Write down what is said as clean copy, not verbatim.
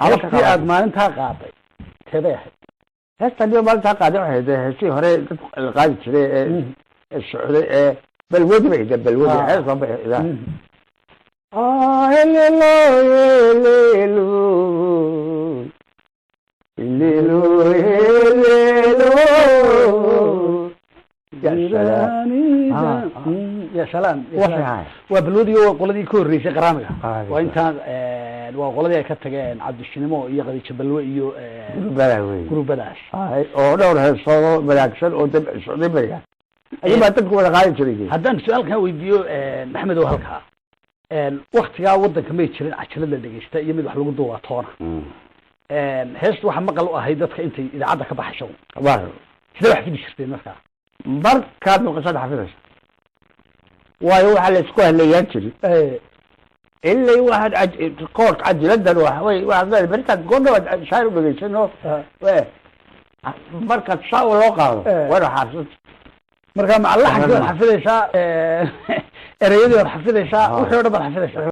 Heestii aad maalintaa qaaday teebay ahayd? Heestan iyo maalintaa qaaday waxay ahayd heestii hore dadku la qaadi jiray ee socday ee Balwadi bay ahayd, Balwadi. Hees baan bay ahayd. Elelo, elelo, elelo, elelo. Ya salaam. Ya salaam, ya Waxay salaam. ahayd. Waa Balwadiga, waa qoladii ka horreysay Qaraamiga. Qaadi. Waa intaan, waa qoladii ay ka tageen Cabdishinimo iyo Khadiijo Balwe iyo Gurubada wey. Gurubadaas. Ay, oo dhowr heesood oo wanaagsan oo dab socday beriga ayuu baa dadku wada qaadi jiray. Haddaan su-aalkan weydiiyo, Maxamed, oo halkaa waktigaa wadanka may jirin cajalad la dhegeysta iyo mid wax lagu duubaa toona. Heestu waxaa maqal u ahayd dadka intay idaacadda ka baxayso. Sidee wax fidi jirteen markaa? Markaad maqashaad xafidaysa, waayo waxaa la isku haleeyaan jiri ilay waxaad koorka cajiladan waxway waxaad leedahay beritaan goordhawaad shaar u dhegeysano, marka saa loo qaado waa ina xaafisad. Marka macalaxankii waad xafidaysaa, ereyadii waad xafidaysaa, wixii o dhan baad xafidaysaa.